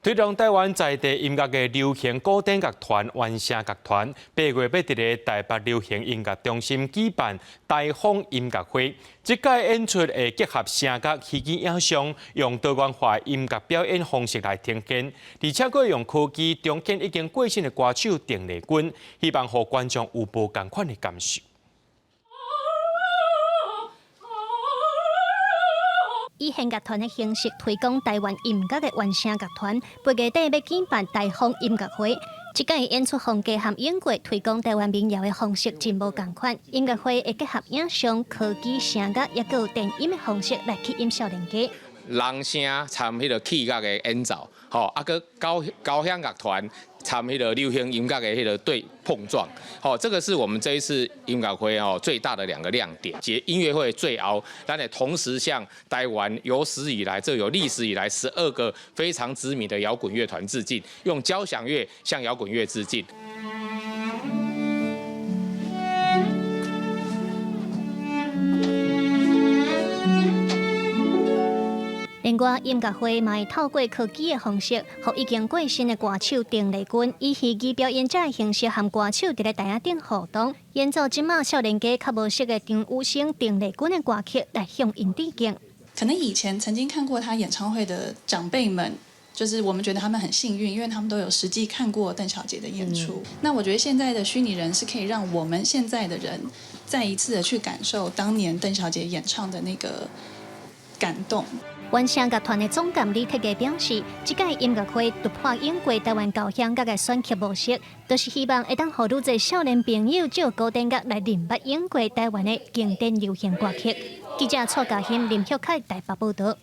推動台灣在地音樂的流行古典樂團原聲樂團，8月欲佇咧台北流行音樂中心舉辦台風音樂會。這屆演出會結合聲樂、虛擬影像，用多元化音樂表演方式來呈現，而且閣會用科技重建已經過身的歌手鄧麗君，希望予觀眾有無仝款的感受。以弦樂團的形式推廣台灣音樂的原聲樂團，8月底欲舉辦台風音樂會。這屆演出風格和英國推廣台灣民謠的方式真無仝款。音樂會會結合影像、科技、聲樂，抑閣有電音的方式來吸引少年家。人聲參彼個器樂的演奏，吼，啊，閣交響樂團參彼個流行音樂的彼個對碰撞，吼，這個是我們這一次音樂會哦最大的兩個亮點。這音樂會最後，咱會同時向台灣有史以來，這有歷史以來12個非常知名的搖滾樂團致敬，用交響樂向搖滾樂致敬。另外，音樂會嘛會透過科技的方式，予已經過身的歌手鄧麗君以虛擬表演者的形式，和歌手佇咧台仔頂互動，演奏這馬少年家較無熟的張雨生、鄧麗君的歌曲來向𪜶致敬。可能以前曾經看過他演唱會的長輩們，就是我們覺得他們很幸運，因為他們都有實際看過鄧小姐的演出。那我覺得現在的虛擬人是可以讓我們現在的人再一次的去感受當年鄧小姐演唱的那個感動。原聲樂團的總監李鐵傑表示，這屆音樂會突破永過台灣交響樂的選曲模式，就是希望會當予愈濟少年朋友藉古典樂來認捌永過台灣的經典流行歌曲。記者蔡嘉欣、林旭凱台北報道。